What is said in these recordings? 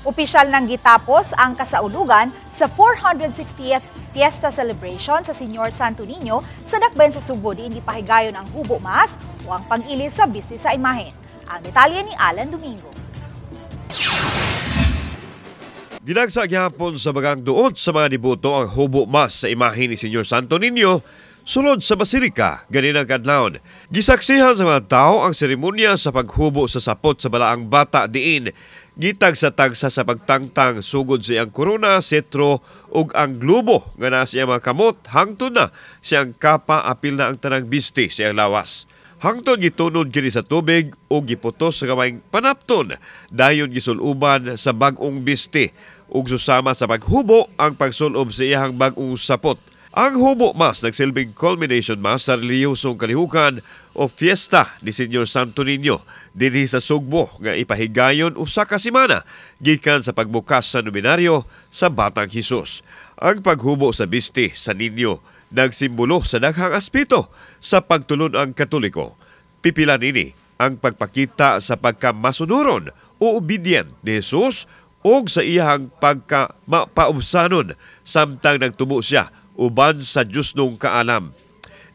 Opisyal nang gitapos ang kasaulugan sa 460th Fiesta Celebration sa Señor Santo Niño sa Dakbayan sa Sugbo, diin gipahigayon ang Hubo Mass o ang pag-ilis sa bisti sa imahen. Ang detalye ni Alan Domingo. Ginagsa gihapon sa bagang duot sa mga deboto ang Hubo Mass sa imahe ni Señor Santo Niño sulod sa basilika ganinang kadlawon. Gisaksihan sa mga tao ang seremonya sa paghubo sa sapot sa balaang bata, diin gitagsa-tagsa sa pagtangtang sugod sa iyang korona, setro ug ang globo nga naa sa iyang mga kamot hangtod na siyang kapa, apil na ang tanang bisti sa iyang lawas. Hangtod gitunod kini sa tubig ug giputos sa gamayng panapton, dayon gisuluban sa bag-ong bisti ug susama sa paghubo ang pagsulob sa iyang bag-ong sapot. Ang Hubo Mass nagsilbing culmination mass sa relihiyosong kalihukan o fiesta ni Señor Santo Niño dinhi sa Sugbo nga ipahigayon usa ka semana gikan sa pagbukas sa nobenaryo sa Batang Hesus. Ang paghubo sa bisti sa Niño nagsimbolo sa daghang aspeto sa pagtulon-ang Katoliko. Pipila nini ang pagpakita sa pagkamasunuron o obedient ni Jesus ug sa iyang pagka mapaubsanon samtang nagtubo siya uban sa Diyosnong kaalam.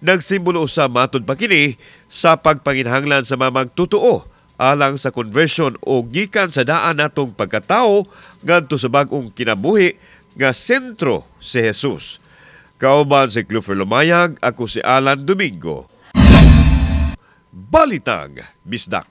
Nagsimbolo sa matod pa kini sa pagpanginhanglan sa mga magtotoo alang sa conversion o gikan sa daan natong pagkatao ngadto sa bag-ong kinabuhi nga sentro si Jesus. Kauban si Clofer Lumayag, ako si Alan Domingo. Balitang Bisdak.